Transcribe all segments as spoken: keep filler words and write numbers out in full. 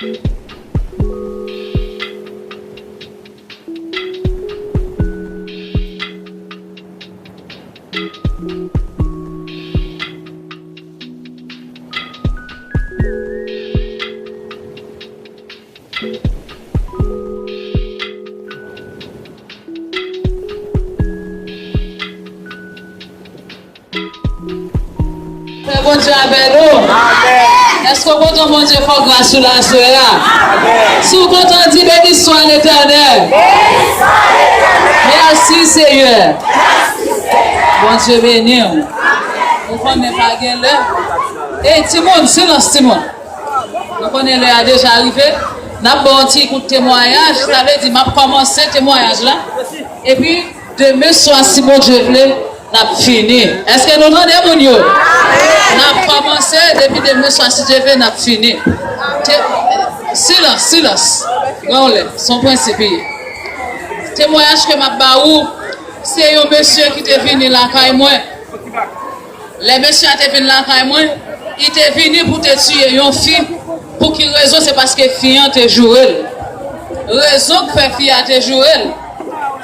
Fè Bondye avè nou. Èske w kontan Bondye fè w gras sou la aswè a? Si w kontan, di, Béni soit l'Éternel. Merci Seigneur. Bondye beni w. Ou konnen pa gen lè. Ey, timoun, silans, timoun. Nou konnen lè a deja rive. N ap ba yon ti kout temwayaj. Sa vle di, m ap kòmanse temwayaj la. Epi, demen swa, si Bondye vle, n ap fini. Èske nou tande, moun yo? N ap kòmanse, depi demen swa, si Dye vle, n ap fini. Te, silans, silans. Granlè, se yon prensip li ye. Temwayaj ke m ap ba ou, se yon mesye ki te vini lakay mwen. Lè mesye a te vin lakay mwen, li te vini pou te tiye yon fi. Pou ki rezon? Se paske fi an te joure l. Rezon k fè fi a te joure l,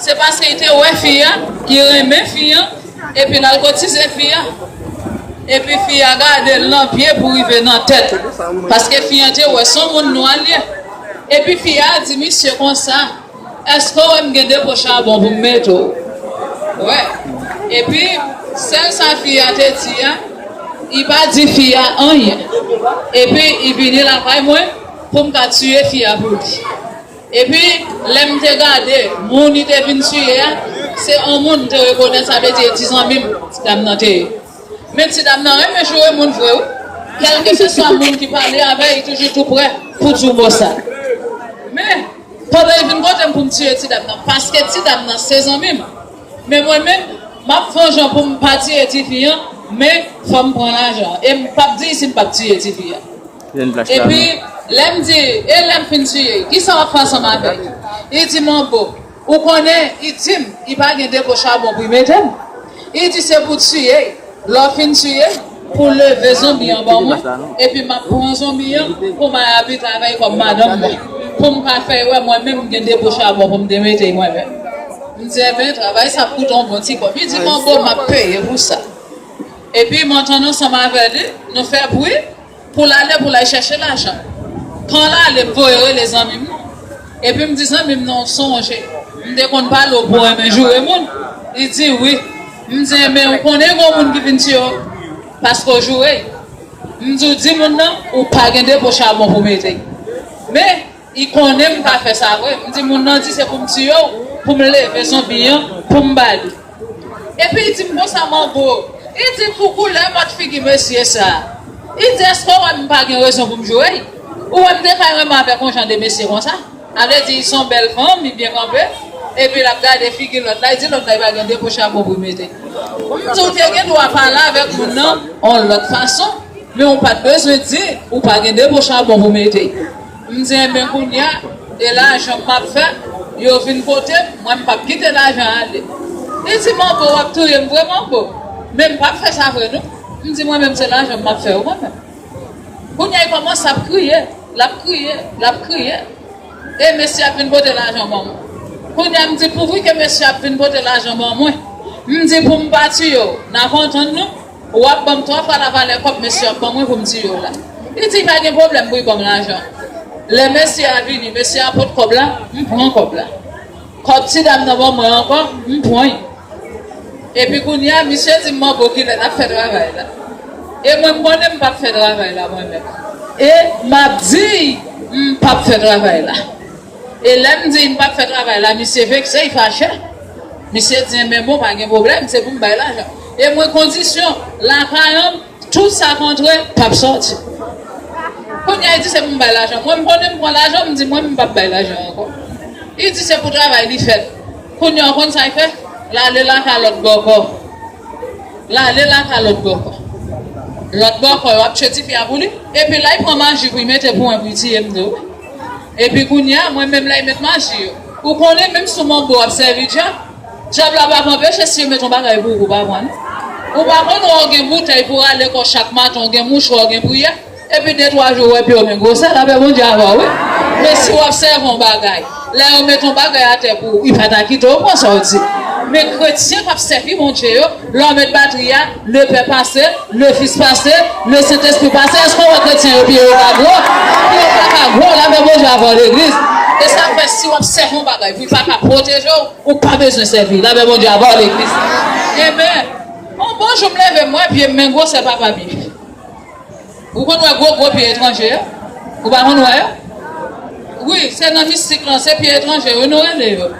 se paske li te wè fi a, li renmen fi an, epi l al kotize fi a. Epi fi a gade l nan pye pou rive nan tèt. Paske fi an te wè se yon moun nwa l ye. Epi fi a di misye konsa, Èske w wè m gen depo chabon pou m mete w? Wè. Epi, sèl sa fi a te di a, li pa di fi a anyen. Epi, li vini lakay mwen pou m ka tiye fi a pou li. Epi, lè m te gade, moun li te vin tiye a, se yon moun m te rekonèt, sa vle di e ti zanmi m, ti dam nan te ye. Men ti dam nan renmen joure moun vre wi. Kèlkeseswa moun ki pale avè l, li toujou tou prè pou di w bon sa. Men, pandan li vin kote m pou m tiye ti dam nan, paske ti dam nan se zanmi m. Men mwen menm, m ap fè yon jan pou m pa tiye tifi an, men fò m pran lajan. E m p ap di l si m p ap tiye tifi an. Epi, lè m di, e lè m fin tiye, kisa w ap fè ansanm avè l? Li di, Manbo, ou konnen, li di m, li pa gen depo chabon pou l mete m. Li di se pou tiye l. Lè w fin tiye l, pou leve zonbi an ban mwen, epi m ap pran zonbi an pou m al abite avè l kòm madanm mwen, pou m ka fè l wè mwen menm m gen depo chabon pou m te mete l mwen menm. M di, enben, travay sa ap koute yon bon ti kòb. Li di, Manbo, m ap peye pou sa. Epi m antann ansanm avè li, nou fè pri, pou l ale, pou l al chèche lajan. Kan l ale, m voye rele zanmi m nan. Epi m di zanmi m nan, w sonje, m te konn pale w pou w renmen joure moun. Li di wi. M di, enben, ou konnen gen yon moun ki vin tiye w paske w joure l. M di w di moun nan, ou pa gen depo chabon pou mete l. Men, li konnen m pa fè sa vre. M di moun nan di se pou m tiye w, pou m leve zonbi an, pou m ba li. Epi li di m konsa, Manbo. Li di pou koulè mòd figi mesye sa. Li di èske w wè m pa gen rezon pou m joure l? Ou wè m te ka renmen avèk yon jan de mesye konsa? Sa vle di li se yon bèl fanm, li byen kanpe. Epi l ap gade figi lòt la, li di lòt la li pa gen depo chabon pou l mete. M di w te gen dwa pale avèk moun nan yon lòt fason. Men ou pa t bezwen di ou pa gen depo chabon pou mete. M di, enben, kounye a, e lajan m ap fè, yo vin kote m, mwen m p ap kite lajan ale. Li di, Manbo, w ap touye m vre, Manbo. Men m p ap fè sa vre, non. M di, mwen menm, se lajan m ap fè yo, mwen menm. Kounye a, li kòmanse ap kriye, l ap kriye, l ap kriye. E mesye ap vin pote lajan ban mwen. Kounye a, m di, pouvri ke mesye ap vin pote lajan ban mwen, m di, pou m pa tiye w, n ap antann nou, w ap ban m twa fwa lavalè kòb mesye ap ban mwen pou m tiye w la. Li di, pa gen pwoblèm pou l ban m lajan. Lè mesye a vini, mesye a pot kòb la, m pran kòb la. Kòb ti dam nan ban mwen ankò, m pran l. Epi kounye a, misye di m, Manbo, kilè n ap fè travay la? E mwen, m konnen m p ap fè travay la, mwen menm. E m ap di, m p ap fè travay la. E lè m di m p ap fè travay la, misye vekse, li fache. Misye di, enben, bon, pa gen pwoblèm, se pou m bay lajan. E mwen, kondisyon, lakay an, tout sa k antre p ap sòti. Kounye a, li di se pou m bay lajan. Mwen, m konnen m pran lajan, m di, mwen, m p ap bay lajan ankò. Li di se pou travay li fèt. Kounye a, w konn sa l fè? L ale lakay lòt bòkò. L ale lakay lòt bòkò. Lòt bòkò yo ap tchwe tifi a pou li. Epi la, li pran maji pou li mete pou mwen, pou li tiye m tou. Epi kounye a, mwen menm la, li met maji yo. Ou konnen, menm si w Manbo w ap sèvi dyab, dyab la p ap anpeche si yo met yon bagay pou ou, pou w pa pran, non. Ou pa konn wè w gen boutèy pou w rale kò w chak maten, w gen mouchwa, w gen priyè. Epi de twa jou, ou wè pye w vin gwosè, lapè Bondye avè w, wi. Men si w ap sèvi yon bagay, lè yo met yon bagay atè pou ou, li pa ta kite w pran sa w di. Men kretyen k ap sèvi Bondye yo, lè w met batri a, le Pè pase, le Fis pase, le Sentespri pase, èske w wè kretyen yo pye yo ka gwo? Pye yo pa ka gwo, lapè Bondye avè w legliz. E sa fè si w ap sèvi yon bagay pou li pa ka pwoteje w, ou pa bezwen sèvi, lapè Bondye avè w legliz. Amen. Yon bon jou m leve m wè pye m men gwosè papa m ye. Ou konn wè gwo gwo pye etranje yo? Ou pa konn wè yo? Wi, se nan mistik lan, se pye etranje yo nou rele yo.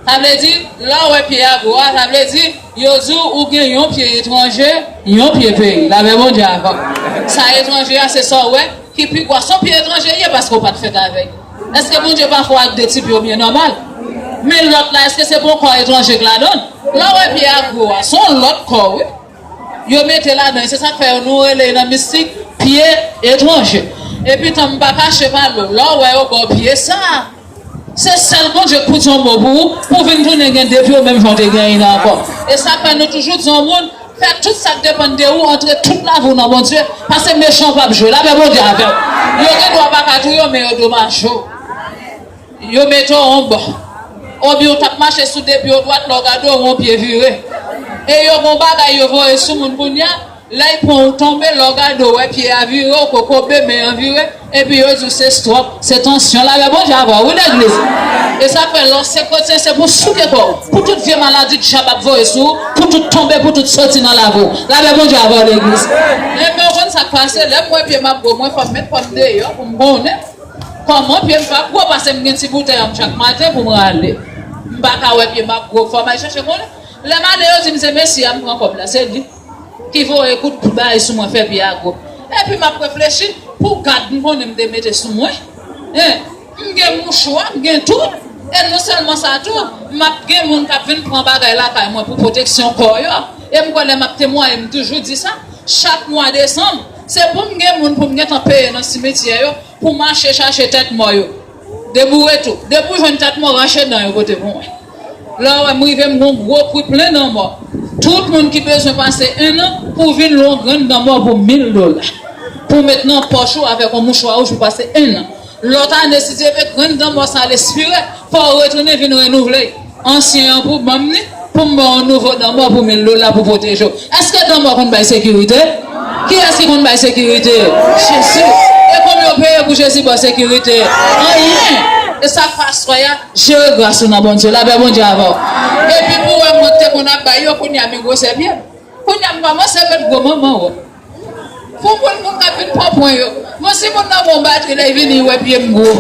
Sa vle di, lè w wè pye a gwo a, sa vle di, yo di w ou gen yon pye etranje, yon pye peyi. Lapè Bondye avè w. Sa etranje a, se sa w wè ki pi gwo a. Se yon pye etranje ye paske w pa t fèt avè l. Èske Bondye pafwa ak de ti pye w byen nòmal? Men lòt la, èske se pa yon kò etranje k ladan l? Lè w wè pye a gwo a, se yon lòt kò, wi. Yo mete ladan, e se sa k fè yo nou rele nan mistik pye etranje. Epi tan m pa kache pale w, lè w wè yo ba w pye sa, se sèl Bondye k pou di yon mo pou ou, pou w vin tounen gen de pye w menm jan w te genyen l ankò. E sa fè nou toujou di yon moun, fè tout sa k depann de ou, antre tout lavi w nan Bondye, paske mechan p ap jwe, lapè Bondye avè w. Yo gen dwa pa ka touye w, men yo domaje w. Yo mete w yon bò. Oubyen w t ap mache sou de pye w dwat, lè w gade w yon pye vire. E yo gen yon bagay yo voye sou moun kounye a, lè y pran w tonbe, lè w gade w wè pye a vire, w kokobe, men an vire, epi yo di w se stròk, se tansyon, lapè Bondye avè w, wi legliz. E sa fè lè w se kretyen, se pou souke kò w, pou tout vye maladi dyab ap voye sou ou, pou tout tonbe, pou tout soti nan lavi w. Lapè Bondye avè w legliz. Ebyen, w konn sa k pase, lè m wè pye m ap gwo, mwen fò m met kò m deyò pou m konnen. Kòman pye m pa gwo pase m gen ti boutèy an m chak maten pou m rale. M pa ka wè pye m ap gwo, fò m al chèche konnen. Lè m ale yo di m se mesye a m pran kòb la, se li ki voye kout bagay sou mwen fè pye a gwo. Epi m ap reflechi, pou gad m konnen m te mete sou mwen. Hein, m gen mouchwa, m gen tout. E non sèlman sa tou, m ap gen moun k ap vin pran bagay lakay mwen pou pwoteksyon kò yo. E m kwè lè m ap temwaye, m toujou di sa, chak mwa desanm, se pou m gen moun pou m gentan peye nan simetyè yo, pou mache chache tèt mò yo. Deboure tou. Depi w jwenn tèt mò, rache dan yo pote pou mwen. Lè w wè m rive, m gon gwo pri plen dan mò. Tout moun ki bezwen pase en an pou vin lwe yon grenn dan mò pou mil dola. Pou met nan pòch ou avèk yon mouchwa wouj pou pase en an. Lòt ane, si Dye vle, grenn dan mò sa al espire, fò w retounen vin renouvle. Ansyen an pou ban m li, pou m ba w nouvo dan mò pou mil dola pou pwoteje w. Èske dan mò konn bay sekirite? Kiyès ki konn bay sekirite? Jezi. E konbyen w peye pou Jezi ba w sekirite? Anyen. E sa k fè aswè a, jere gras ou nan Bondye. Lapè Bondye avè w. Epi pou w wè mwen k te konn ap bay yo, kounye a men gwosè pye m. Kounye a m kòmanse met gwo manman w. Pou moun moun k ap vin pran pwen yo. Bon, si moun nan gon batri, lè l vini, l wè pye m gwo.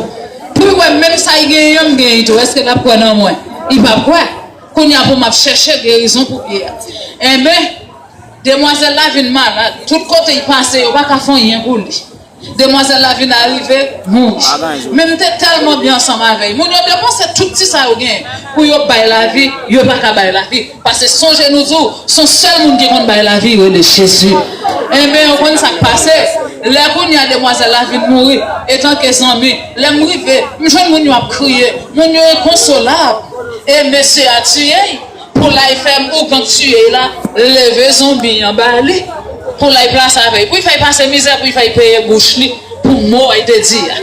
Pou l wè menm sa l genyen an, m genyen tou. Èske l ap kwè nan mwen? Li p ap kwè. Kounye a pou m ap chèche gerizon pou pye a. Enben, demwazèl la vin malad. Tout kote l pase, yo pa ka fè anyen pou li. Demwazèl la vin arive mouri. Men m te tèlman byen ansanm avè l. Moun yo depanse tout ti sa yo genyen pou yo bay lavi, yo pa ka bay lavi. Paske sonje nou di w, se yon sèl moun ki konn bay lavi, rele Jezi. Enben, ou konn sa k pase? Lè kounye a demwazèl la vin mouri, etanke zanmi, lè m rive, m jwenn moun yo ap kriye, moun yo enkonsolab. E mesye a tiye l, pou l al fè ougan tiye l la, leve zonbi an ba li, pou l al plase avè l. Pou l fè l pase mizè, pou l fè l peye bouch li, pou mo l te di a.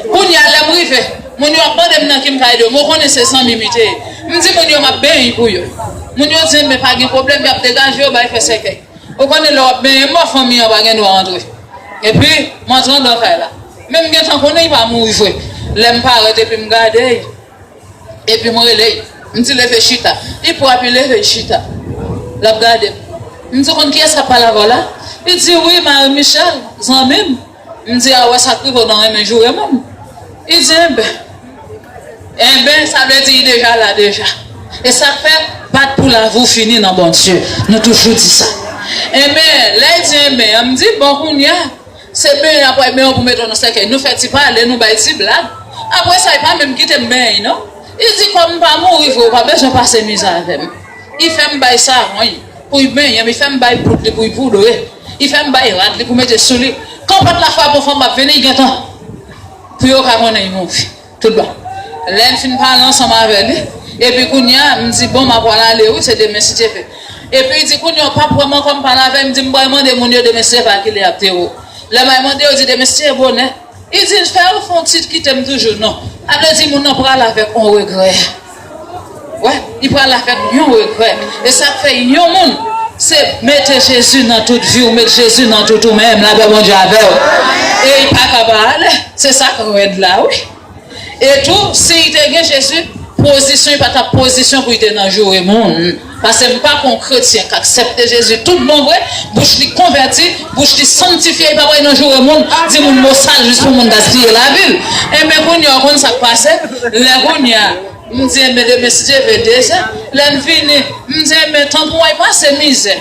Kounye a, lè m rive, moun yo ap mande m nan ki m ka ede yo, men w konnen se zanmi m li te ye. M di moun yo m ap benyen pou yo. Moun yo di m, men pa gen pwoblèm, y ap degaje yo, bay fè sèkèy. Ou konnen lè w ap benyen mò, fanmi an pa gen dwa antre. Epi, m antre anndan kay la. Men m gentan konnen li pa mouri vre. Lè m parèt epi m gade l, epi m rele l. M di, leve chita. Li pran epi leve l chita. L ap gade m. M di, konn kiyès k ap pale avè w la? Li di, wi, Marie Michel, zanmi m. M di, a, w wè sa k rive w nan renmen joure moun. Li di, enben, enben, sa vle di li deja la deja. E sa k fè, bat pou lavi w fini nan Bondye. Nou toujou di sa. Enben, lè l di enben an, m di, bon, kounye a, se benyen ap pral benyen w pou mete w nan sèkèy. Nou fè ti pale, nou bay ti blag. Apre sa, li pa menm kite m benyen, non. Li di, kòm m pa mouri vre, ou pa bezwen pase mizè avè m. Li fè m bay savon l pou l benyen m, li fè m bay poud li pou l poudre, li fè m bay rad li pou mete sou li. Kan pòt la frape, yon fanm ap vini, li gentan. Pou yo ka konnen li mouri. Tout bon. Lè n fin pale ansanm avè li, epi kounye a, m di, bon, m ap pral ale, wi, se demen, si Dye vle. Epi li di, kounye a, w p ap wè m ankò, m pale avè l, m di, m pral mande moun yo demen, si Dye vle, a kilè y ap antere w. Lè m al mande yo, di demen si Dye vle bonè. Li di, fè yo fè yon ti kite m toujou non. A vle di moun nan pral avèk yon regrè. Wè, li pral avèk yon regrè. E sa k fè yon moun, se mete Jezi nan tout vi w, met Jezi nan tout ou menm, lapè Bondye avè w. E li pa ka pa ale. Se sa k rèd la, wi. E tou, si li te gen Jezi, pozisyon li pa t ap pozisyon pou li te nan joure moun. Paske m pa kwè yon kretyen k aksepte Jezi tout bon vre, bouch li konvèti, bouch li sanntifye, li pa pral nan joure moun, di moun mo sal jis pou moun gaspiye lavi l. Enben kounye a, w konn sa k pase? Lè kounye a, m di, enben demen si Dye vle, dezè, lè m vini, m di, enben tan pou mwen pase mizè.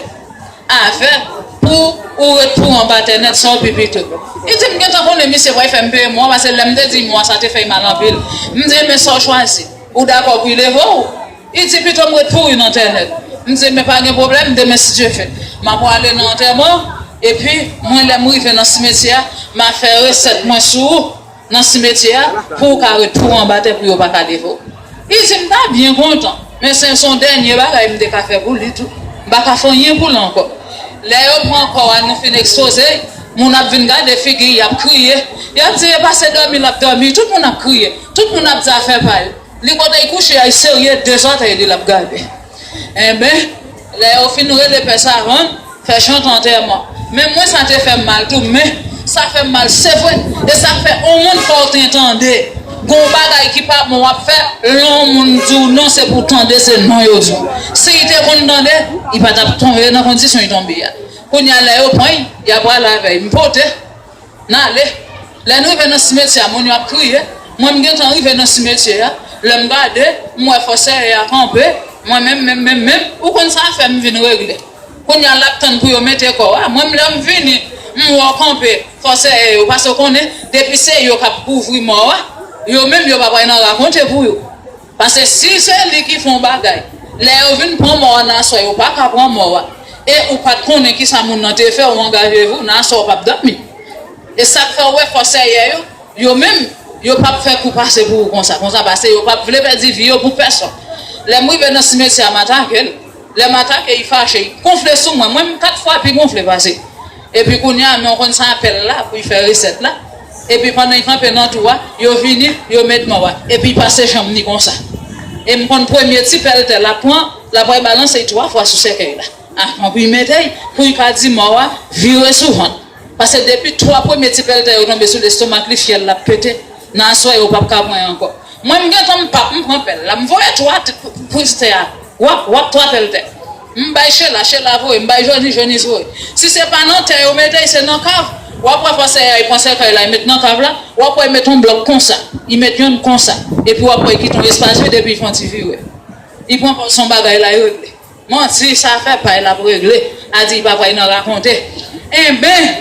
Afè pou ou ret pou anba tè nèt, sa w pi pito. Li di m gentan konnen misye pral fè m peye mò a, paske lè m te di mò a, sa te fè l mal anpil. M di, men sa w chwazi? Ou dakò pou l leve w? Li di pito m ret pouri nan tè nèt. M di, men pa gen pwoblèm, demen si Dye vle, m a prale nan antèman, epi mwen lè m rive nan simetyè a, m a fè resèt mwen sou ou nan simetyè a pou w ka ret pou anba tè pou yo pa ka leve w. Li di m ta byen kontan, men se se yon dènye bagay m te ka fè pou li tou. M pa ka fè anyen pou li ankò. Lè yo pran kò a, nou fin ekspoze, moun ap vin gade figi l, y ap kriye. Y ap di e pase dòmi l ap dòmi, tout moun ap kriye, tout moun ap di afè pa l. Li kote l kouche a, li serye, de zòtèy li l ap gade. Enben, lè yo fin rele pè savann, fè chante antèman. Men mwen sa te fè m mal tou, men sa fè m mal se vre. E sa k fè yon moun fò w te tande. Gon bagay ki pa bon w ap fè, lè yon moun di w non se pou w tande se non yo di w. Si li te konn tande, li pa t ap tonbe nan kondisyon li tonbe a. Kounye a lè yo pran l, y ap prale avè l. M pote. N ale. Lè n rive nan simetyè a, moun yo ap kriye. Mwen, m gentan rive nan simetyè a. Lè m gade, m wè fò sèyè a kanpe. Mwen menm, menm, menm, menm, ou konn sa fè m vin regle. Kounye a, l ap tann pou yo mete kò a. Mwen, m, lè m vini, m wè w kanpe, fò sèyè yo, paske w konnen, depi se yo k ap kouvri mò a, yo menm, yo pa pral nan rakonte pou yo. Paske si se li ki fè yon bagay, lè yo vin pran mò a nan aswè, yo pa ka pran mò a. E ou pa t konnen kisa moun nan te fè, ou angaje vi w, nan aswè ou p ap dòmi. E sa k fè w wè fò sèyè yo, yo menm, yo p ap fè kou pase pou ou konsa, konsa, paske yo p ap vle pèdi vi yo pou pèsòn. Lè m rive nan simetyè a, m atake l. Lè m atake, li fache, li gonfle sou mwen. Mwen, m kat fwa pi gonfle pase l. Epi kounye a, men w konn sa apèl la pou l fè resèt la. Epi pandan l kanpe nan twou a, yo vini, yo met mò a. Epi l pase janm li konsa. E m konn premye ti pèl tè l ap pran, l ap pral balanse l twa fwa sou sèkèy la. Avan pou l mete l, pou l ka di mò a, vire sou vant. Paske depi twa premye ti pèl tè yo tonbe sou lestomak li, fyèl l ap pete. Nan aswè, yo p ap ka pran l ankò. Mwen, m gentan m p ap, m pran pèl la, m voye twa t-, priz tè a. W ap, w ap twa pèl tè. M bay Chela, Chela voye, m bay Joni, Joni voye. Si se pa nan tè yo mete l, se nan kav. W ap wè fò sèyè a, li pran sèkèy la, li met nan kav la. W ap wè li met yon blòk konsa. Li met yonn konsa. Epi w ap wè li kite yon espas vide, epi li fè yon ti vire. Li pran pòz se yon bagay la, li regle. Manti sa fè pay l ap regle. A di li pa pral nan rakonte. Enben,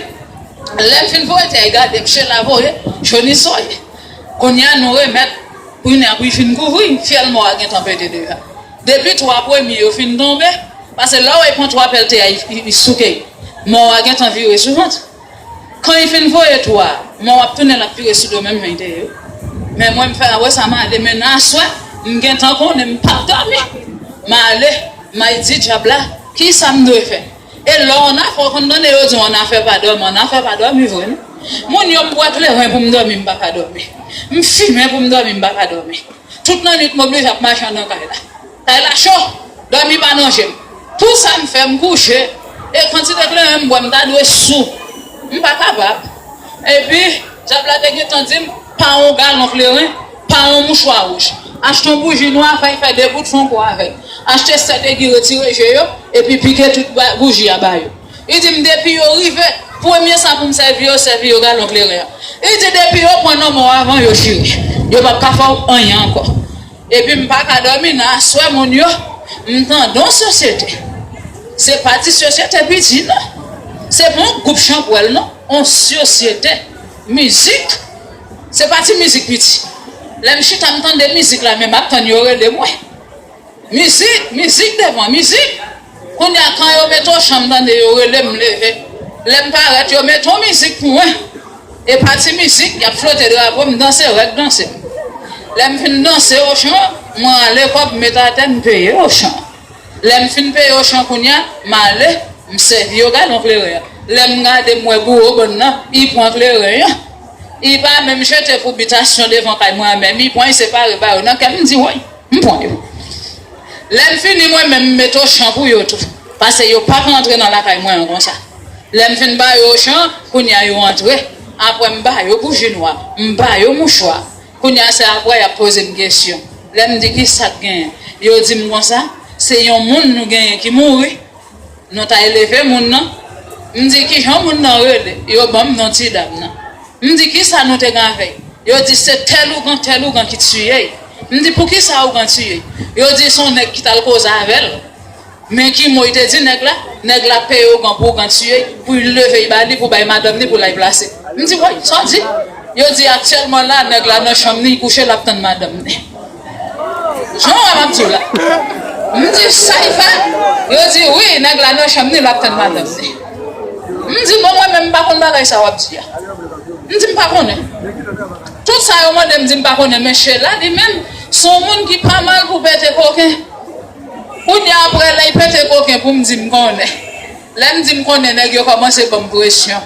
lè m fin voye tè a, li gade m, Chela voye, Joni voye. Kounye a nou remèt, kounye a pou l fin kouvri, fyèl mò a gentan pete deja. Depi twa premye yo fin tonbe, paske lè w wè l pran twa pèl tè a, li, li, li souke. Mò a gentan vire sou vant. Kan li fin voye twa, mò a ap tounen, l ap vire sou do menm jan li te ye. Men mwen, m fè apre sa, m ale, men nan aswè, m gentan konnen m p ap dòmi. M ale, m al di dyab la, kisa m dwe fè? E lè w annafè, w konn tande yo di w annafè pa dòmi, annafè pa dòmi vre non. Moun yo, m bwè kleren pou m dòmi, m pa ka dòmi. M fimen pou m dòmi, m pa ka dòmi. Tout lannwit m oblije ap mache anndan kay la. Kay la cho, dòmi pa nan je m. Tou sa m fè, m kouche, e kantite kleren m bwè, m ta dwe sou. M pa kapab. Epi, dyab la te gentan di m, pa yon galon kleren, pa yon mouchwa wouj. Achte yon bouji nwa, fè, fè de bout, fè yon kou avè l. Achte sèt egi, retire je yo, epi pike tout ba-, bouji a ba yo. Li di m depi yo rive, premye sa pou m sèvi yo, sèvi yo galon kleren an. Li di depi yo pran nan men w avan yo chire. Yo p ap ka fè w anyen ankò. Epi m pa ka dòmi nan aswè moun yo, m tande yon sosyete. Se pa ti sosyete piti non. Se pa yon gwoup chanpwèl non, yon sosyete. Mizik, se pa ti mizik piti. Lè m chita m tande mizik la, men m ap tann yo rele mwen. Mizik, mizik devan mizik. Kounye a, kan yo mete Ochan, m tande yo rele m, m leve. Lè m parèt, yo mete yon mizik pou mwen. E pa ti mizik, y ap flote drapo, m danse rèd danse m. Lè m fin danse Ochan, mwen ale kòb m met atè, m peye Ochan. Lè m fin peye Ochan kounye a, m ale, m sèvi yo galon kleren an. Lè m gade, m wè bouwo bann nan, li pran kleren an. Li pa menm jete pou bitasyon devan kay mwen an, men li pran, li separe ba yo nan kè m, m di, woy, m pran yo. Lè m fini, mwen menm, m mete ochan pou yo tou. Paske yo p ap rantre nan lakay mwen an konsa. Lè m fin ba yo ochan, kounye a yo antre. Apre, m ba yo bouji nwa, m ba yo mouchwa. Kounye a, se apre y ap poze m kesyon. Lè m di, "Ki sa k genyen?" Yo di m konsa, "Se yon moun nou genyen ki mouri. Nou ta eleve moun nan." M di, "Ki jan moun nan rele?" Yo ban m non ti dam nan. M di, "Ki sa nou te gen avè l?" Yo di, "Se tèl ougan, tèl ougan ki tiye l." M di, "Poukisa ougan tiye l?" Yo di, "Se yon nèg ki t al koze avè l." Men ki mo li te di nèg la? Nèg la peye ougan pou ougan tiye l, pou l leve l ba li, pou bay madanm li, pou l al plase. M di, "Woy, sa w di?" Yo di, "Aktyèlman la, nèg la nan chanm li, li kouche, l ap tann madanm li." Jan w ap ap di w la. M di, "Sa l fè?" Yo di, "Wi, nèg la nan chanm li, l ap tann madanm li." M di, "Bon, mwen menm, m pa konn bagay sa w ap di a." M di, "M pa konnen." Tout sa yo mande m di m pa konnen, men Chela li menm, se yon moun ki pa mal pou pete koken. Kounye a, apre lè l pete koken pou m di m konnen. Lè m di m konnen, nèg yo kòmanse ban m presyon.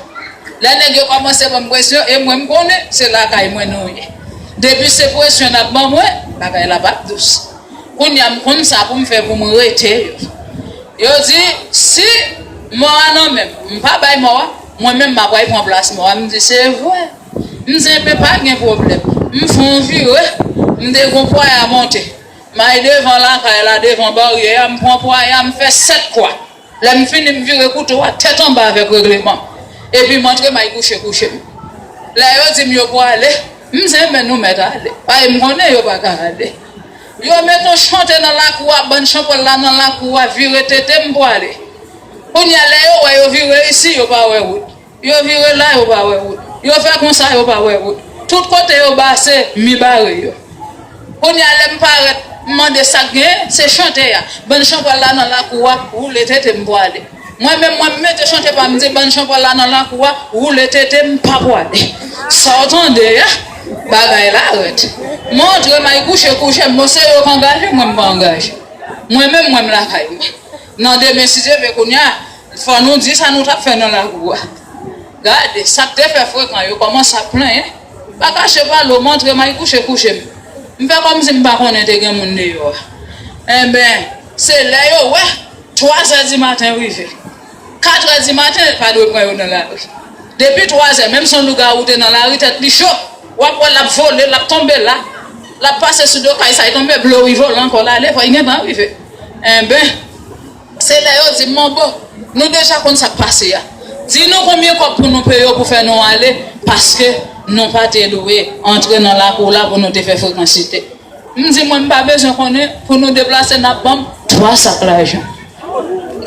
Lè nèg yo kòmanse ban m presyon, e mwen m konnen, se lakay mwen nou ye. Depi se presyon n ap ban mwen, bagay la p ap dous. Kounye a, m konn sa pou m fè pou m rete yo. Yo di, si mò a nan men m, m pa bay mò a, mwen menm m ap pral pran plas mò a. M di, "Se vre." M di, "Enben, pa gen pwoblèm." M fè yon vire, m te gon pwaya monte. M al devan lakay la, devan baryè a, m pran pwaya, m fè sèt kwa. Lè m fini, m vire kouto a tèt anba avèk regleman. Epi m antre, m al kouche, kouche m. Lè yo di m yo pwale, m di, "Enben, nou mèt ale." Paske m konnen yo pa ka ale. Yo mete yon chante nan lakou a, bann chanpwèl la nan lakou a, vire tete m pwale. Kounye a, lè yo wè yo vire isi, yo pa wè wout. Yo vire la, yo pa wè wout. Yo fè konsa, yo pa wè wout. Tout kote yo pase, mi bare yo. Kounye a, lè m parèt, m mande sa k genyen, se chante a. Bann chanpwèl la nan lakou a, woule tete m pwale. Mwen menm, mwen m mete chante pa m, m di, "Bann chanpwèl la nan lakou a, woule tete m pa pwale." Sa w tande a, bagay la rèd. M antre, m al kouche, kouche m, bon, se yo k angaje, mwen m pa angaje. Mwen menm, mwen m lakay mwen. Nan demen, si Dye vle, kounye a, fò nou di sa nou t ap fè nan lakou a. Gade, sa k te fè frekan yo kòmanse ap plenyen. Pa kache pale w, m antre, m al kouche, kouche m. M fè kòmsi m pa konnen te gen moun deyò a. Enben, se lè yo wè, twa zè di maten rive. Kat è di maten, pa dwe pran yo nan lari. Depi twa zè, menm si yon lougawou te nan lari, tèt li cho. W ap wè l ap vole, l ap tonbe la. L ap pase sou do kay sa, li tonbe, blow, li vole ankò, l ale, fò l gentan rive. Enben, se lè yo di m, "Manbo, nou deja konn sa k pase a. Di nou konbyen kòb pou nou peye w pou fè nou ale, paske nou pa te dwe antre nan lakou w la pou nou te fè frekansite." M di, "Mwen, m pa bezwen konnen, pou nou deplase, n ap ban m twa sak lajan."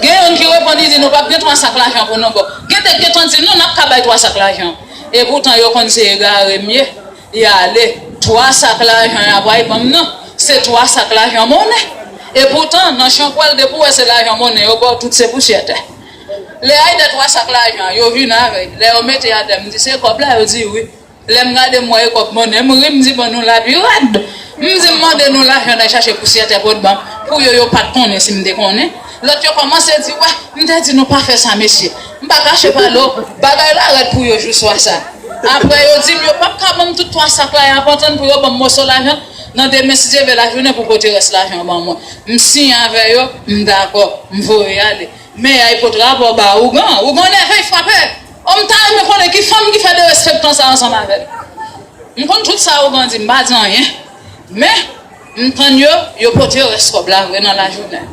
Gen youn ki reponn, li di, "Nou p ap gen twa sak lajan pou nou ba w." Gen de k gentan di, "Non, n ap ka bay twa sak lajan." Epoutan, yo konn se egare m ye. Y ale, twa sak lajan y ap pral ban m nan, se twa sak lajan monnen. Epoutan, nan chanpwèl, depi w wè se lajan monnen, yo ba w tout se pousyè tè. Lè y al de twa sak lajan, yo vin avè l. Lè yo mete atè, m di, "Se kòb la?" Yo di, "Wi." Lè m gade, m wè e kòb monnen, m ri, m di, "Bon, nou la pi rèd." M di, "M mande nou lajan, n al chache pousyè tè pou n ban m." Pou yo, yo pa t konnen si m te konnen. Lòt yo kòmanse di, "Wè, m te di nou pa fè sa, mesye." M pa kache pale w, bagay la rèd pou yo jou swa sa. Apre, yo di m yo p ap ka ban m tout twa sak la, y ap atann pou yo ban m moso lajan. Nan demen, si Dye vle, lajounen pou pote rès lajan ban mwen. M siyen avè yo, m dakò, m voye ale. Men y al pot rapò ba ougan. Ougan nève, l frape. O, m ta renmen konnen ki fanm ki fè derespektan sa ansanm avè l. M konn tout sa ougan di, m pa di anyen. Men, m tann yo, yo pote rès kòb la vre nan lajounen.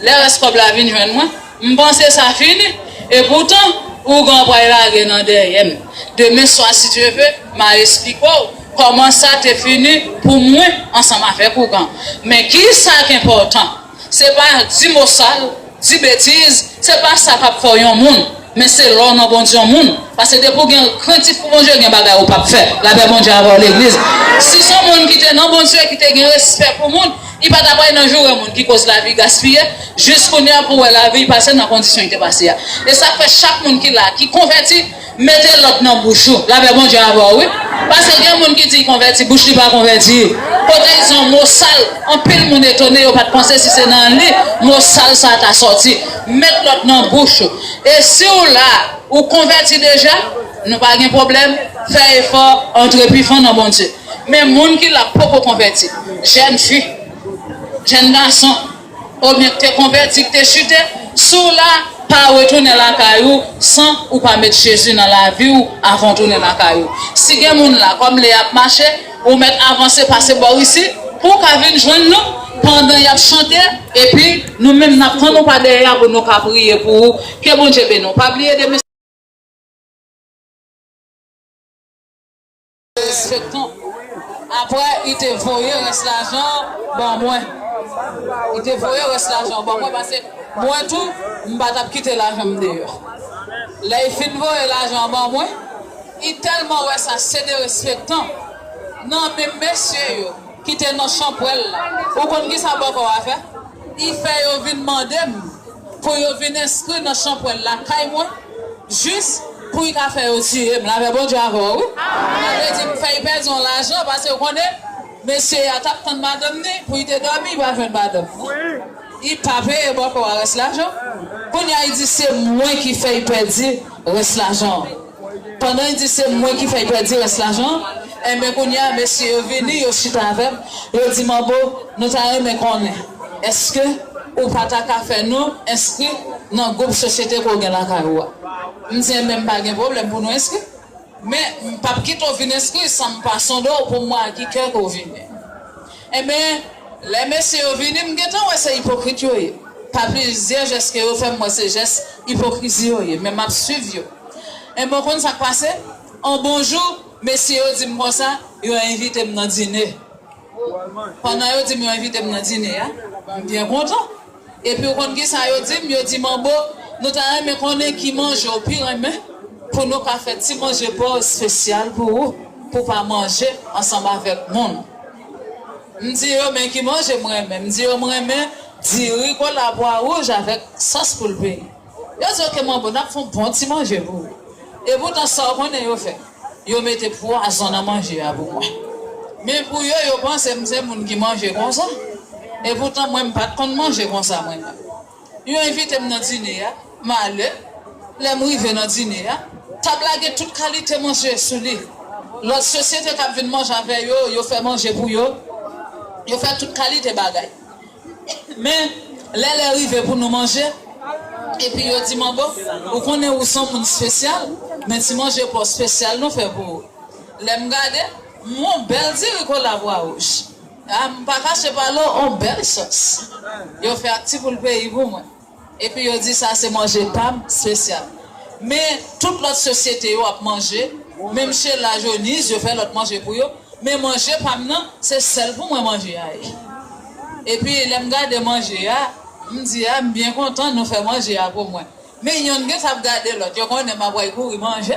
Lè rès kòb la vin jwenn mwen, m panse sa fini. Epoutan, ougan pral lage nan dèyè m. Demen swa, si Dye vle, m a esplike w kòman sa te fini pou mwen ansanm avèk ougan. Men ki sa k enpòtan? Se pa di mo sal, di betiz, se pa sa k ap fè w yon moun, men se lè w nan Bondye yon moun. Paske depi w gen krentif pou Bondye, gen bagay ou p ap fè. Lapè Bondye avè w, legliz. Si se yon moun ki te nan Bondye, ki te gen respè pou moun, li pa ta pral nan joure moun ki koz lavi gaspiye, jis kounye a pou w wè lavi pase nan kondisyon li te pase a. E sa k fè chak moun ki la, ki konvèti, Mete lòt nan bouch ou. Lapè Bondye avè w, wi. Paske gen moun ki di l konvèti, bouch li pa konvèti. Pote yon mo sal, anpil moun etone, yo pa t panse si se nan li, mo sal sa a ta sòti. Met lòt nan bouch ou. E si w la, ou konvèti deja, nou pa gen pwoblèm, fè efò, antre pi fon nan Bondye. Men moun ki la poko konvèti, jèn fi, jèn gason, oubyen ki te konvèti, ki te chite, si w la, pa retounen lakay ou san ou pa met Jezi nan lavi w avan w tounen lakay ou. Si gen moun la, kòm lè y ap mache, ou mèt avanse pase bò isit, pou w ka vin jwenn nou pandan y ap chante, epi nou menm n ap tann ou pa dèyè a pou nou ka priye pou ou. Ke Bondye beni w. Pa bliye de derespektan. Apre, li te voye rès lajan an ban mwen. Li te voye rès lajan an ban mwen, paske mwen tou, m pa t ap kite lajan m deyò. Lè li fin voye lajan an ban mwen, li tèlman wè sa se derespektan. Nan men mesye yo ki te nan chanpwèl la, ou konn ki sa bòkò a fè? Li fè yo vin mande m pou yo vin enskri nan chanpwèl lakay mwen, jis pou l ka fè yo tiye m. Lapè Bondye avè w, wi. Sa vle di, m fè l pèdi yon lajan, paske w konnen, mesye a t ap tann madanm ni, pou l te dòmi, li pa jwenn madanm ni. Li pa peye bòkò a rès lajan. Kounye a, li di se mwen ki fè l pèdi rès lajan an. Pandan l di se mwen ki fè l pèdi rès lajan an, enben kounye a, mesye yo vini, yo chita avè m, yo di, Manbo, nou ta renmen konnen, èske ou pa ta ka fè nou enskri nan gwoup sosyete ke w gen lakay ou a? M di, enben, m pa gen pwoblèm pou nou enskri. Men, m p ap kite w vin enskri san m pa sonde w pou m wè ak ki kè ke w vini. Enben, lè mesye yo vini, m gentan wè se ipokrit yo ye. Pa plizyè jès ke yo fè, m wè se jès ipokrizi yo ye, men m ap swiv yo. Enben, w konn sa k pase? On bon jou, mesye yo di m konsa, yo envite m nan dine. Pandan yo di m yo envite m nan dine a, m byen kontan. Epi w konn ki sa yo di m? Yo di m, Manbo, nou ta renmen konnen ki manje w pi renmen pou nou ka fè ti manje pa w espesyal pou ou, pou w pa manje ansanm avèk moun. M di yo, men ki manje m renmen? M di yo, m renmen diri kola pwa wouj avèk sòs poul peyi. Yo di, oke, Manbo, n ap fè yon bon ti manje pou ou. Epoutan, sa w konnen yo fè? Yo mete pwazon nan manje a pou mwen. Men pou yo, yo panse m se moun ki manje konsa. Epoutan, mwen, m pa t konn manje konsa, mwen menm. Yo envite m nan dine a, m ale. Lè m rive nan dine a, tab la gen tout kalite manje sou li. Lòt sosyete k ap vin manje avè yo, yo fè manje pou yo. Yo fè tout kalite bagay. Men, lè lè rive pou nou manje, epi yo di m, Manbo, ou konnen ou se yon moun espesyal, men ti manje pa w espesyal nou fè pou ou. Lè m gade, m wè yon bèl diri kola pwa wouj. A, m pa kache pale w, yon bèl sòs. Yo fè ak ti poul peyi pou mwen. Epi yo di sa se manje pa m espesyal. Men tout lòt sosyete yo ap manje, menm Shella, Jonise, yo fè lòt manje pou yo. Men manje pa m nan, se sèl pou mwen manje a ye. Epi lè m gade manje a, m di, a, m byen kontan nou fè manje a pou mwen. Men yonn gentan ap gade lòt, yo konnen m ap pral kouri manje.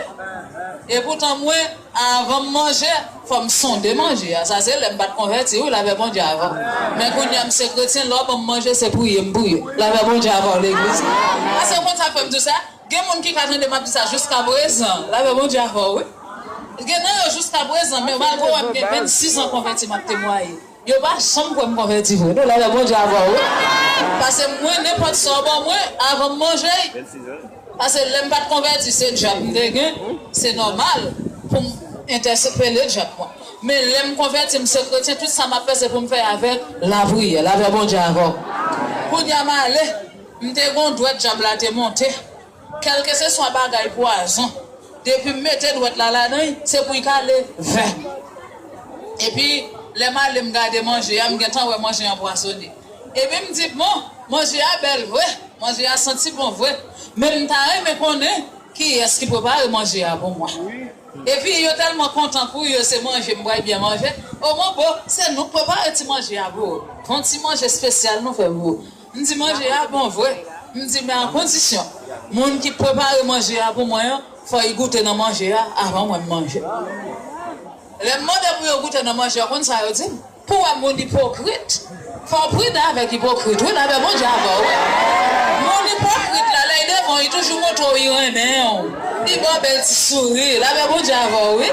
Epoutan mwen, avan m manje, fò m sonde manje a. Sa se lè m pa t konvèti, wi, lapè Bondye avè w. Men kounye a m se kretyen, lè w ban m manje, se priye m priye. Lapè Bondye avè w, legliz. Paske w konn sa k fè m di w sa? Gen moun ki ka tande m ap di sa jiskaprezan. Lapè Bondye avè w, wi. Gen nan yo jiskaprezan, men malgre w wè m gen vennsis an konvèti, m ap temwaye. Yo pa janm kwè m konvèti vre. Non, lapè Bondye avè w, wi. Paske mwen, nenpòt sa w ban mwen, avan m manje, paske lè m pa t konvèti, se djab m te gen, se nòmal pou m entèsepele djab mwen. Men lè m konvèti, m se kretyen, tout sa m ap fè, se pou m fè avèk lapriyè, lapè Bondye avè w. Kounye a m ale, m te gen yon dwèt djab la te monte. Kèlkeswa bagay pwazon, depi m mete dwèt la ladan l, se pou l kale vè. Epi, lè m ale m gade manje a, m gentan wè manje a anpwazonnen. Epi m di, bon, manje a bèl vre, manje a santi bon vre, men m ta renmen konnen kiyès ki prepare manje a pou mwen. Epi yo tèlman kontan pou yo se manje m pral byen manje. O, Manbo, se nou k prepare ti manje a pou ou. Gon ti manje espesyal nou fè pou ou. M di manje a bon vre. M di men a kondisyon, moun ki prepare manje a pou mwen an, fò l goute nan manje a avan mwen m manje. Lè m mande pou yo goute nan manje a, konn sa yo di m? Pou w wè moun ipokrit. Fò w pridan avèk ipokrit, wi, lapè Bondye avè w, wi. Moun ipokrit la, lè l devan w, li toujou montre w li renmen w. Li ba w bèl ti souri, lapè Bondye avè w, wi.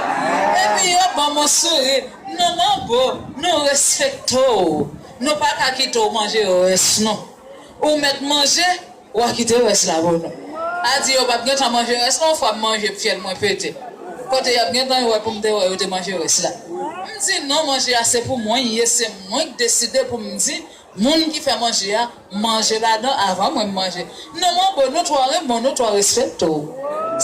Epi yo ban m yon souri. Non, manbo, nou respekte w. Nou pa ka kite w manje rès, non. Ou mèt manje, w a kite rès la pou nou. A di yo p ap gentan manje rès, non, fwa m manje, fyèl mwen pete. Kote y ap gentan wè pou m te wè yo te manje rès la. M di non, manje a se pou mwen l ye, se mwen k deside pou m di moun ki fè manje a, manje ladan avan mwen m manje. Non, manbo, nou twò renmen w, nou twò respekte w.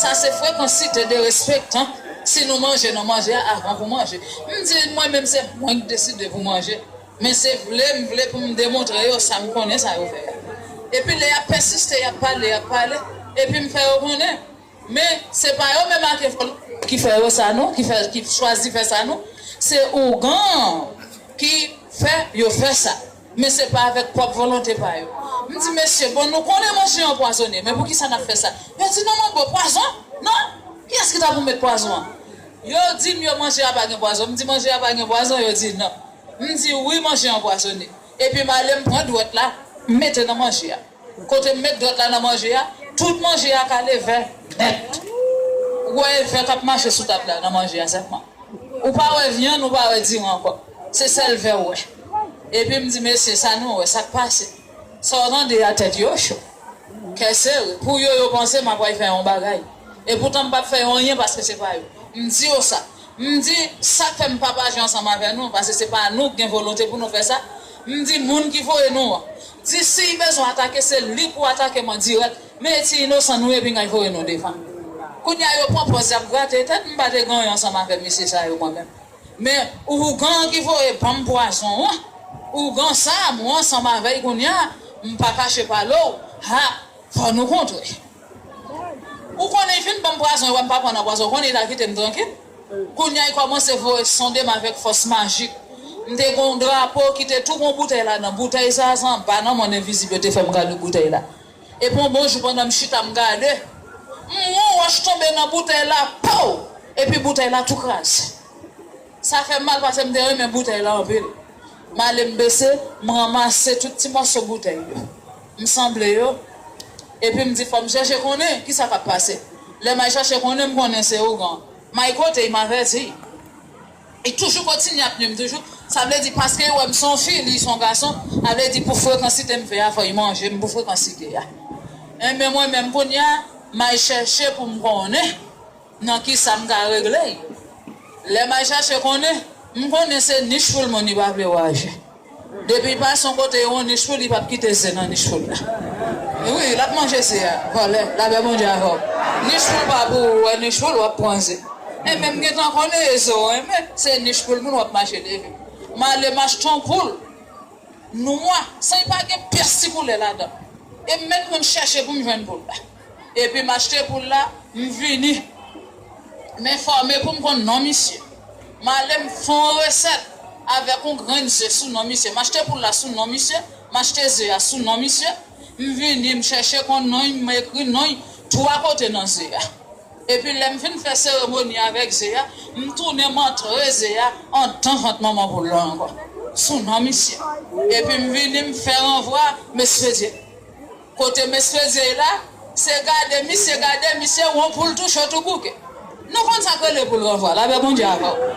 Sa se frekansite derespektan. Si nou manje nan manje a avan pou manje. M di, mwen menm, se mwen k deside pou manje. Men se vle, m vle pou m demontre yo sa m konnen sa yo fè a. Epi lè y ap pèsiste, y ap pale, y ap pale. Epi m fè yo konnen. Men, se pa yo menm ak envòltè ki fè yo sa non, ki fè, ki chwazi fè sa non. Se ougan ki fè yo fè sa. Men se pa avèk pwòp volonte pa yo. M di, mesye, bon, nou konnen manje anpwazonnen, men poukisa n ap fè sa? Yo di, non, manbo, pwazon? Non. Kiyès ki ta pou met pwazon an? Yo di m yo manje a pa gen pwazon. M di, manje a pa gen pwazon? Yo di, non. M di, wi, manje anpwazonnen. Epi m ale, m pran dwèt la, m mete nan manje a. Kote m met dwèt la nan manje a, tout manje a kale vè nèt. Ou wè e vè k ap mache sou tab la nan manje a sèlman. Ou pa wè vyann, ou pa wè diri ankò. Se sèl vè ou wè. Epi m di, mesye, sa nou wè, sa k pase? Sa w tande a, tèt yo cho. Kè sere. Pou yo, yo panse m ap pral fè yon bagay. Epoutan m p ap fè yo anyen paske se pa yo. M di yo sa. M di, sa k fè m pa paje ansanm avè nou, paske se pa nou k gen volonte pou nou fè sa. M di, moun ki voye nou an, di si l bezwen atake, se li pou atake m an dirèk. Men e ti inosan nou ye, pinga l voye nou devan. Kounye a, yo pran pòz y ap grate tèt, m pa te gen anyen ansanm avè mesye sa yo mwen menm. Men ougan ki voye ban m pwazon an, ougan sa a, mwen ansanm avè l kounye a, m pa kache pale w, ha, fò nou kontre. Ou konnen, li fin ban m pwazon, e wè m pa pran nan pwazon, ou konnen li ta kite m trankil. Kounye a, li kòmanse voye sonde m avèk fòs majik. M te gen yon drapo ki te tou gen yon boutèy ladan. Boutèy sa a, se anba nan mòn envizib yo te fè m gade boutèy la. Epi yon bon jou, pandan m chita, m gade, m wè yon wòch tonbe nan boutèy la, pow! Epi boutèy la tou kraze. Sa fè m mal paske m te renmen boutèy la anpil. M ale m bese, m ranmase tout ti mòso boutèy yo. M sanble yo. Epi m di, fò m chèche konnen kisa k ap pase. Lè m al chèche konnen, m konnen se ougan. M al kote l, m avèti l. Li toujou kontinye ap nwi m toujou. Sa vle di, paske li wè m se yon fi, li se yon gason, sa vle di pou frekansite m fè a, fò li manje m pou frekansite a. Enben, mwen menm kounye a, m al chèche pou m konnen nan kisa m ka regle l. Lè m al chache konnen, m konnen se nich pou l moun li pa vle waje. Depi l pase yon kote, yon nich pou l, li p ap kite ze nan nich pou l la. Wi, l ap manje ze a, vòlè, lapè Bondye avè w. Nich pou l pa pou ou, ou wè nich pou l, w ap pran ze. Enben, m gentan konnen e ze w renmen, se nich pou l moun w ap mache leve. M ale m achte yon poul nwa, san li pa gen pyès ti koulè ladan. E m mèt konn chèche pou m jwenn poul la. Epi m achte poul la, m vini. M enfòme pou m konn non misye. M ale m fè yon resèt avèk yon grenn ze sou non misye. M achte poul la sou non misye, m achte ze a sou non misye. M vini, m chèche konn non l, m ekri non l twa kote nan ze a. Epi lè m fin fè seremoni avèk ze a, m tounen m antre ze a anndan vant manman poul la ankò. Sou non misye. Epi m vini m fè ranvwa, m espedye. Kote m espedye la, se gade misye, gade misye, yon poul tou cho tou bouke. Nou konn sa k rele poul ranvwa, lapè Bondye avè w.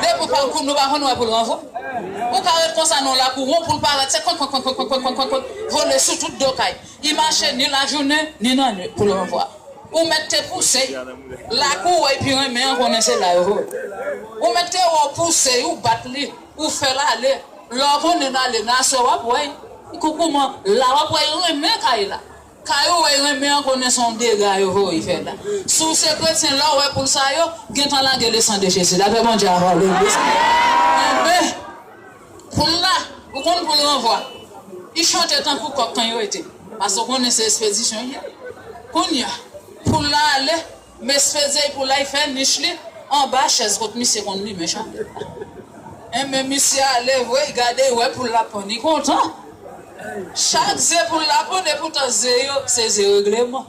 Depi w pa, nou pa konn wè poul ranvwa. Ou ka ret konsa nan lakou, yon poul parèt, se kwenk, kwenk, kwenk, vole sou tout do kay. Li mache ni lajounen, ni nan nwit, poul ranvwa. Ou mèt te pouse l. Lakou w wè l pi renmen an, konnen se la yo voye. Ou mèt te wè w pouse l, ou bat li, ou fè l ale. Lè w konnen l ale nan aswè, w ap wè l. Koukouman, la w ap wè l renmen kay la. Kay ou wè l renmen an, konnen se yon dega yo voye fè la. Si w se kretyen, lè w wè poul sa yo, gentan lage le sang de Jésus. Lapè Bondye avè w, legliz. Enben, poul la, ou konn poul ranvwa. Li chante tankou kòk kan yo rete. Paske w konnen se espedisyon l ye. Kounye a, poul la ale, m espedye l, poul la, li fè nich li anba chèz kot misye konn limen chandèl la. Enben, misye ale vre, li gade, li wè poul la ponn, li kontan. Chak ze poul la ponn, epoutan ze yo, se ze regleman.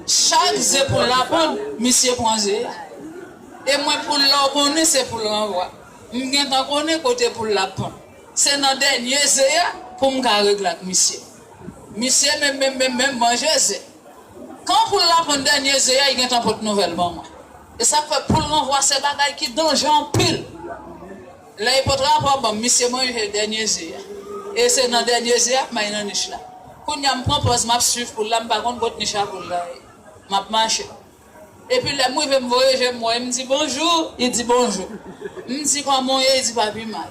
Chak ze poul la ponn, misye pran ze a. E mwen, poul la, w konnen se poul ranvwa. M gentan konnen kote poul la ap ponn. Se nan dènye ze a pou m ka regle ak misye. Misye menm, menm, menm, menm manje ze. Kan poul la ponn dènye ze a, li gentan pot nouvèl ban mwen. E sa k fè poul ranvwa se bagay ki danje anpil. Lè li pot rapò ban m, misye manje dènye ze a. E se nan dènye ze a k may nan nich la. Kounye a m pran pòz m ap swiv poul la, m pa konn kot nich a poul la ye. M ap mache. Epi lè m rive m voye je m wè, m di bonjou, li di bonjou. M di kòman w ye, li di pa pi mal.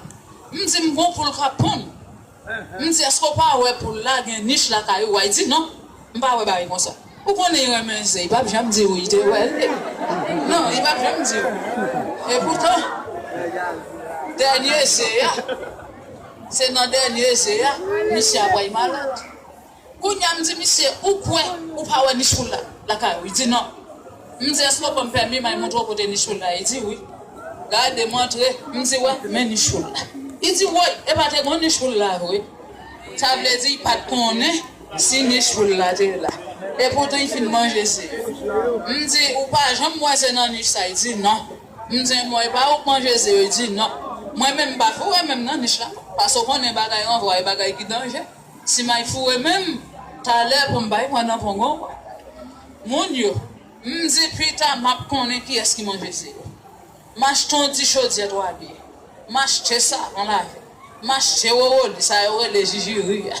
M di m gon poul k ap ponn. M di èske w pa wè poul la gen nich lakay ou a? Li di non, m pa wè bagay konsa. Ou konnen li renmen ze, li p ap janm di wi, li te wè l. Non, li p ap janm di wi. Epoutan, dènye ze a, se nan dènye ze a, misye ap pral malad. Kounye a m di misye, ou kwè ou pa wè nich poul la lakay ou? Li di non. M di èske w ban m pèmi m al montre w kote nich poul la? Li di wi. Gade m antre, m di wè, men nich poul la. Li di woy, e pa te gon nich poul la vre. Sa vle di li pa t konnen si nich poul la te la. Epoutan li fin manje ze yo. M di ou pa janm wè se nan nich sa? Li di non. M di mwen e pa ou k manje ze yo? Li di non. Mwen menm m pa foure men m nan nich la. Paske w konnen bagay ranvwa e bagay ki danje. Si m al foure men m, talè pou m bay pran nan pongon. Moun yo, m di pita m ap konnen kiyès ki manje ze yo. M achte yon ti chodyè twa pye. M achte savon lave. M achte wowoli, sa yo rele jijiri a.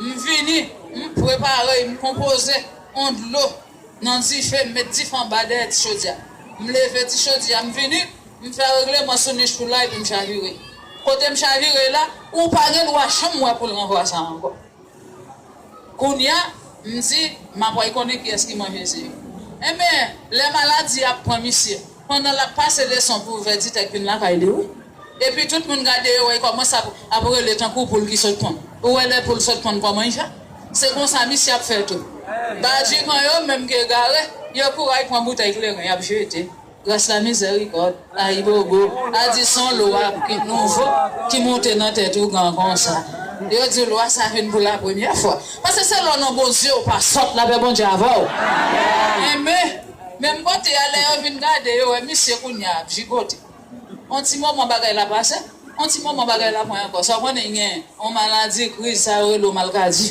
M vini, m prepare, m konpoze yon dlo nan dife, m met dife anba dèyè ti chodyè a. M leve ti chodyè a, m vini, m fè regleman sou nich poul la epi m chavire. Kote m chavire la, ou pa gen dwa janm wè poul ranvwa sa ankò. Kounye a, m di, m ap wè konnen kiyès ki manje ze yo. Enben, lè maladi a ap pran misye, pandan l ap pase leson pou vèditè k vin lakay li, wi. Epi tout moun gade yo, wè, li kòmanse ap, ap rele tankou poul ki sot ponn. Ou wè lè poul sot ponn kòman li fè? Se konsa misye ap fè tou. Badikan yo menm k egare, yo kouri al pran boutèy kleren, y ap jete. Gras la mizèrikòd, ayibobo, a di se yon lwa ki nouvo, ki monte nan tèt ougan konsa. Yo di lwa sa vin pou la premyè fwa. Paske se lè w nan Bondye, ou pa sòt, lapè Bondye avè w. Enben, menm kote a, lè yo vin gade, yo wè misye kounye a ap jigote. On ti moman bagay la pase, on ti moman bagay la pran ankò. Sa w konnen gen yon maladi, kriz, sa yo rele w malkadi.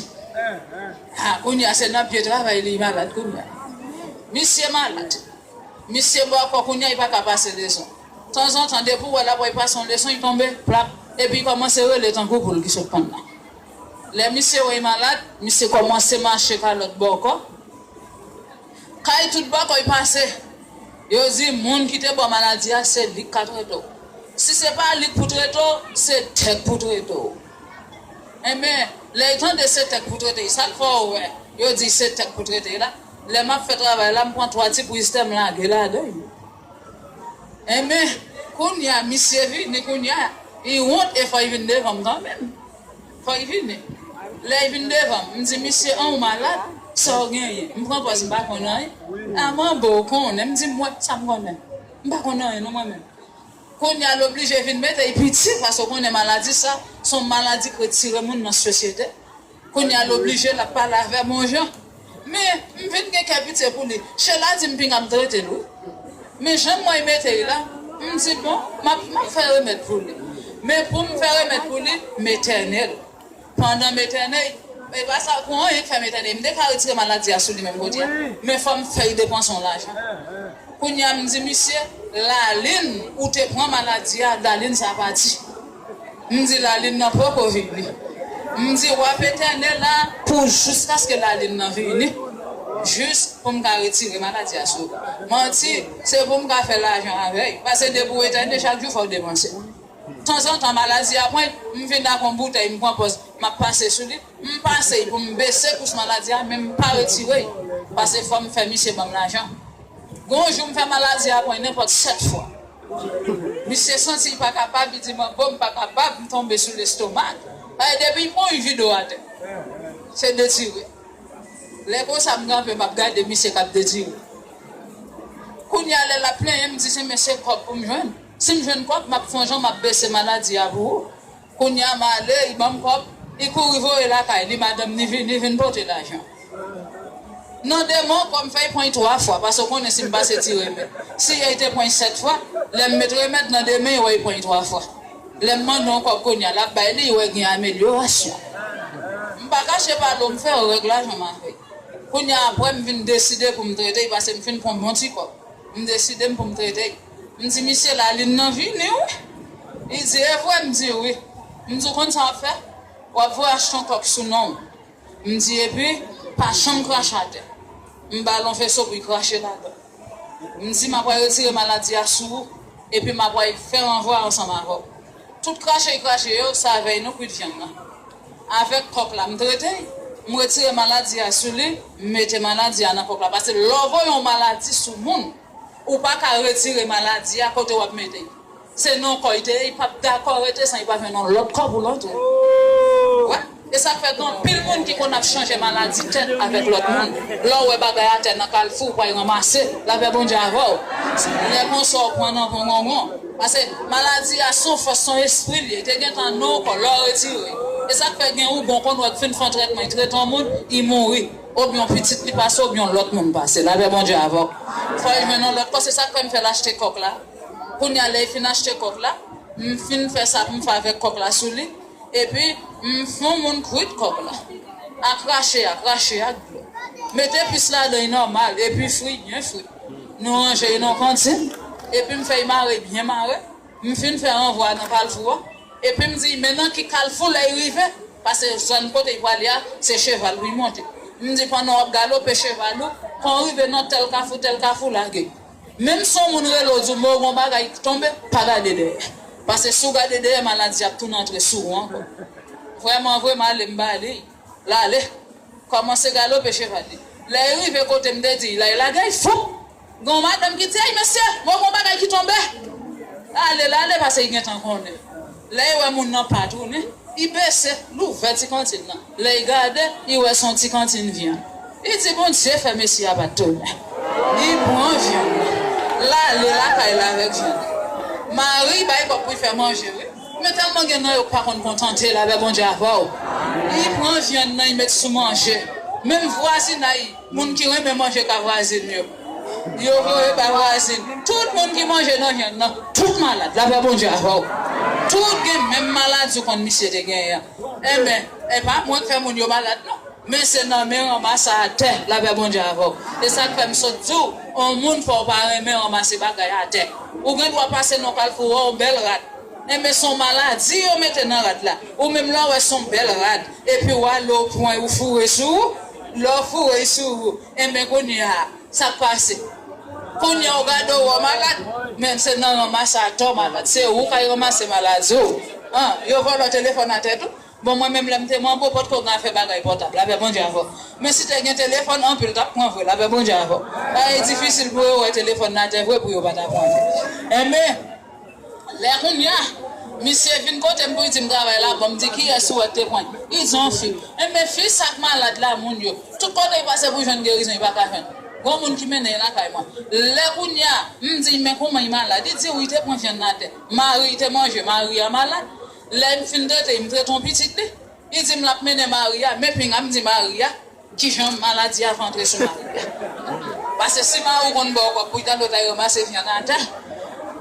A, kounye a se nan pye travay li malad kounye a. Misye malad. Misye bòkò kounye a, li pa ka pase leson. Tanzantan, depi w wè l ap wè l pase yon leson, li tonbe, plap, epi li kòmanse rele tankou poul ki sot ponn nan. Lè misye wè l malad, misye kòmanse mache kalòt bòkò. Kay tout bòkò li pase, yo di moun ki te ba w maladi a, se li k ka trete w. Si se pa li k pou trete w, se tè k pou trete w. Enben, lè l tande se tè k pou trete l, sa k fè w wè yo di se tè k pou trete l la? Lè m ap fè travay la, m pran twa ti priz tè m lage ladan l. Enben, kounye a, misye vini, kounye a, li wont e fò l vin devan m kanmenm. Fò l vini. Lè l vin devan m, m di, "Misye, an, ou malad? Sa w genyen?" M pran pòz, m pa konn anyen. "A, manbo, ou konnen." M di, "Mwen, sa m konnen? M pa konn anyen, non, mwen menm." Kounye a, l oblije vin mete l piti, paske w konnen maladi sa, se yon maladi k retire moun nan sosyete. Kounye a, l oblije, l ap pale avè m yon jan. Men, m vin gen kè pitye pou li. Chela di m pinga m trete l, wi. Men jan m wè l mete l la, m di, "Bon, m ap, m ap fè remèd pou li." Men pou m fè remèd pou li, m etène l. Pandan m etène, e pa sa, pou anyen k fè m etène, m te ka retire maladi a sou li menm kote a. Men fò m fè l depanse yon lajan. Kounye a, m di misye, "Lalin, ou te pran maladi a, lalin sa pati." M di, "Lalin nan poko vini." M di, "W ap etène la pou jiskaske lalin nan vini, jis pou m ka retire maladi a sou ou." Manti, se pou m ka fè lajan avè l. Paske depi w etène, chak jou fò w depanse. Tanzantan, maladi a pran, m vin ak yon boutèy, m pran pòz, m ap pase sou li. M pase pou m bese kous maladi a, men m pa retire l. Paske fò m fè misye ban m lajan. Gon jou m fè maladi a pran nenpòt sèt fwa. Misye santi l pa kapab, li di, "Manbo, m pa kapab, m tonbe sou lestomak." Ay, depi l pran, li vide w atè. Se detire. Lè konsa, m kanpe, m ap gade misye k ap detire. Kounye a, lè l ap plenyen, m di, "Se mesye kòb pou m jwenn. Si m jwenn kòb, m ap fè yon jan, m ap bese maladi a pou ou." Kounye a, m ale, li ban m kòb, li kouri voye lakay li, madanm ni vini, vin pote lajan. Nan demen ankò, m fè l pran l twa fwa, paske w konnen si m pase ti remèd. Si yè l te pran l sèt fwa, lè m met remèd nan demen, w wè l pran l twa fwa. Lè m mande yon kòb kounye a, l ap bay li, wè gen amelyorasyon. M pa kache pale w, m fè règ lajan m avè l. Kounye a, apre, m vin deside pou m trete l, paske m fin pran bon ti kòb. M deside m pou m trete l. M di, "Misye, lalin nan vini, wi." Li di, "E vre?" M di, "Wi." M di, "Ou konn sa w ap fè? W ap voye achte yon kòk sou non w." M di, "Epi, pa janm krache atè." M ba l yon veso pou l krache ladan. M di, "M ap pral retire maladi a sou ou, epi m ap pral fè ranvwa ansanm avè w." Tout krache l krache yo, sa vèy nou kwit vyann nan. Avèk kòk la, m trete l. M retire maladi a sou li, m mete maladi a nan kòk la. Paske lè w voye yon maladi sou moun, ou pa ka retire maladi a kote w ap mete l. Se nan kò l te ye, li p ap dakò rete san li pa jwenn yon lòt kò pou l antre. Wè. E sa k fè gen anpil moun ki konn ap chanje maladi tèt avèk lòt moun. Lè w wè bagay atè nan kalfou, w pral ranmase, lapè Bondye avè w. Lè konsa, w pran nan pongongon. Paske maladi a se yon fòs, se yon espri l ye. Li te gentan nan yon kò, lè w retire. E sa k fè gen ougan w konn wè k fin fè yon trètman, li trete yon moun, li mouri. Oubyen yon pitit li pase, oubyen yon lòt moun pase. Lapè Bondye avè w. Fò l jwenn yon lòt kò, se sa k fè m fè l achte kòk la. Kounye a, lè l fin achte kòk la, m fin fè sa pou m fè avèk kòk la sou li, epi m fè yon moun kwit kòk la. A krache, a krache ak dlo. Mete epis ladan, li nòmal, epi fri, byen fri. Nou ranje li nan kantin, epi m fè l mare, byen mare. M fin fè ranvwa nan kalfou a, epi m di, "Men nan ki kalfou lè l rive?" Paske zòn kote l prale a, se cheval pou l monte. M di, "Pandan w ap galope cheval ou, kan w rive nan tèl kafou, tèl kafou, lage." Menm si yon moun rele w di w, "Men w gen yon bagay ki tonbe," pa gade dèyè. Paske si w gade dèyè, maladi a ap tounen antre sou ou ankò. Vrèman vre, m ale, m ba li. L ale. Kòmanse galope cheval li. Lè l rive kote m te di l la, l lage l fou. Gen yon madanm ki di, "Ey, mesye, men w gen yon bagay ki tonbe." L ale, l ale, paske l gentan konnen. Lè l wè moun nan pa tounen, li bese, l ouvè ti kantin nan. Lè l gade, li wè se yon ti kantin vyann. Li di, "Bondye fè mesye a pa t tounen." Li pran vyann nan. L ale lakay la avèk vyann nan. Mari bay kòb pou l fè manje, wi. Men tèlman gen nan yo k pa konn kontante, lapè Bondye avè w. Li pran vyann nan, li met sou manje. Menm vwazinay, moun ki renmen manje ka vwazin yo. Yo voye ba vwazin. Tout moun ki manje nan vyann nan, tout malad, lapè Bondye avè w. Tout gen menm maladi w konn misye te genyen an. Enben, e pa mwen k fè moun yo malad, non. Men se nan men ranmase atè, lapè Bondye avè w. E sa k fè m sot di w, yon moun fò w pa renmen ranmase bagay atè. Ou gen dwa pase nan kalfou, wè yon bèl rad. Enben, se yon maladi yo mete nan rad la. Ou menm lè w wè se yon bèl rad, epi w ale w pran, ou foure sou ou, lè w foure sou ou, enben, kounye a, sa k pase? Kounye a, w gade w wè w malad, men se nan ranmase atè w malad. Se ou k al ranmase maladi w. An, yo vòlò telefòn atè tou. Bon, mwen menm, lè m te manbo, potko gen afè bagay pòtab, lapè Bondye avè w. Men si te gen telefòn, anpil t ap pran vre, lapè Bondye avè w. Bagay difisil pou yo wè telefòn nan atè vre pou yo pa ta pran li. Enben, lè kounye a, misye vin kote m pou l di m travay la, bon, m di, "Kiyès ou wè k te pran l?" Li di, "Yon fi." Enben, fi sa k malad la, moun yo, tout kote l pase pou jwenn gerizon, li pa ka jwenn. Gon moun ki mennen l lakay mwen. Lè kounye a, m di, "Men kòman li malad?" Li di, "Wi, li te pran vyann nan atè. Mari l te manje, mari a malad." Lè m fin trete, m trete yon pitit li. Li di m l ap mennen mari a, men pinga m di mari a, kijan maladi a fè antre sou mari a. Paske si mari w konn ba w kòb pou l t al ranmase vyann atè,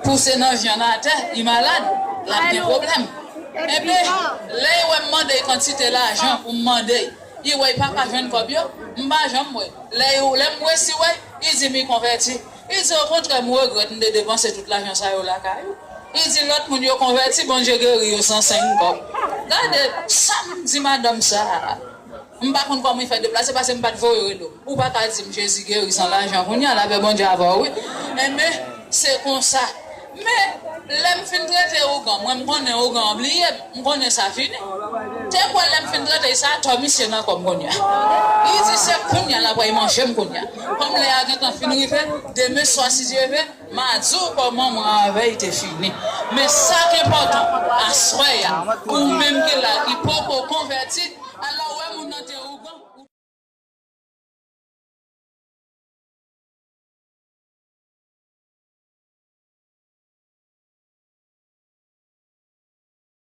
pouse nan vyann atè, li malad, l ap gen pwoblèm. Enben, lè l wè m mande l kantite lajan pou m mande l, li wè l pa ka jwenn kòb yo, m pa janm wè l. Lè, lè m resi wè l, li di m li konvèti. Li di, okontrè, m regrèt m te depanse tout lajan sa yo lakay ou. Li di, lòt moun yo konvèti, Bondye geri yo san senk kòb. Gade sa m di madanm sa a. M pa konn kòman li fè deplase, paske m pa t voye rele w. Ou pa ka di m Jezi geri san lajan kounye a, lapè Bondye avè w, wi. Enben, se konsa. Men, lè m fin trete ougan, mwen m konnen ougan an bliye m, m konnen sa fini. Te kwè lè m fin trete l, sa atò misye nan kò m kounye a. Li di se kounye a l ap pral manje m kounye a. Kòm lè a gentan fin rive, demen swa si Dye vle, m a di w kòman mwen avè l te fini. Men sa k enpòtan, aswè a, ou menm ki la, ki poko konvèti, alò w wè moun nan te ougan,